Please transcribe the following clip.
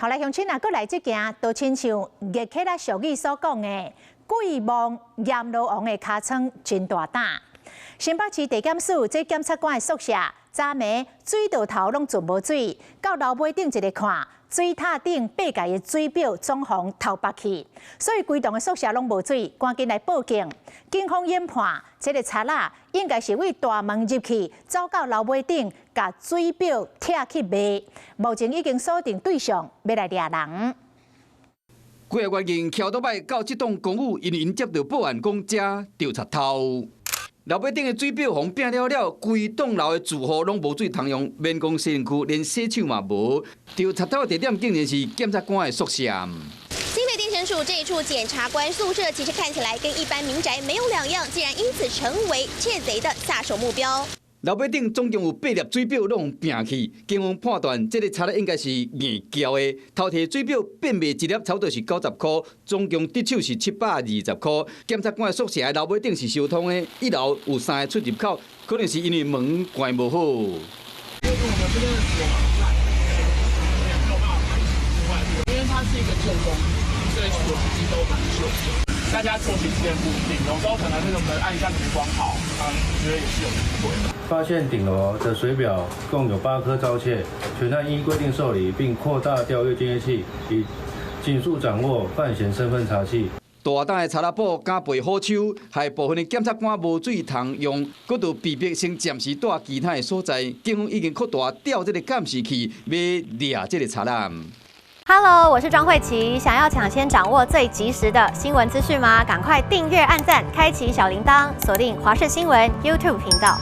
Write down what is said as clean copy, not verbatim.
好來，鄉親啊，閣來這件，就親像熱起來俗語所講的，鬼望閻羅王的尻川真大膽。新北市地檢署這檢察官的宿舍，昨暝水道頭攏全無水，到樓尾頂一个看，水塔頂八蓋的水表總予偷拔去，所以規棟的宿舍攏無水，趕緊來報警。警方研判，這个賊仔應該是對大門入去，走到樓尾頂，共水表拆去賣。目前已經鎖定對象，欲來掠人。幾个月前，轎倒擺到這棟公寓，因為𪜶接著報案講遮著賊偷。樓尾頂的水表予拚了了，規棟樓的住戶攏無水通用，免講洗身軀，連洗手嘛無。著賊偷的地點竟然是檢察官的宿舍。新北地檢署這一處檢察官宿舍，其實看起來跟一般民宅沒有兩樣，竟然因此成為竊賊的下手目標。樓尾頂總共有八粒水表攏拚去，警方判斷這个賊仔應該是硬撬的，偷提水表變賣一粒差不多是90箍，總共得手是720箍。檢察官的宿舍的樓尾頂是相通的，一樓有三个出入口，可能是因為門關無好。因為我們這邊的鎖蠻爛，沒有辦法排除之外，因為它是一個舊公寓，所以鎖其實都蠻舊的。大家作息時間不一定，有時候可能那個門按一下沒關好，啊，覺得也是有機會的。發現頂樓的水表共有八顆遭竊，全案依規定受理，並擴大調閱監視器，以盡速掌握犯嫌身份查緝。大膽的賊仔寶敢背好手，害部分的檢察官無水通用，閣著被迫先暫時蹛其他的所在。警方已經擴大調這个監視器，欲掠這个賊仔。 Hello，我是莊慧琪。想要搶先掌握最及時的新聞資訊嗎？趕快訂閱、按讚、開啟小鈴鐺，鎖定華視新聞 YouTube 頻道。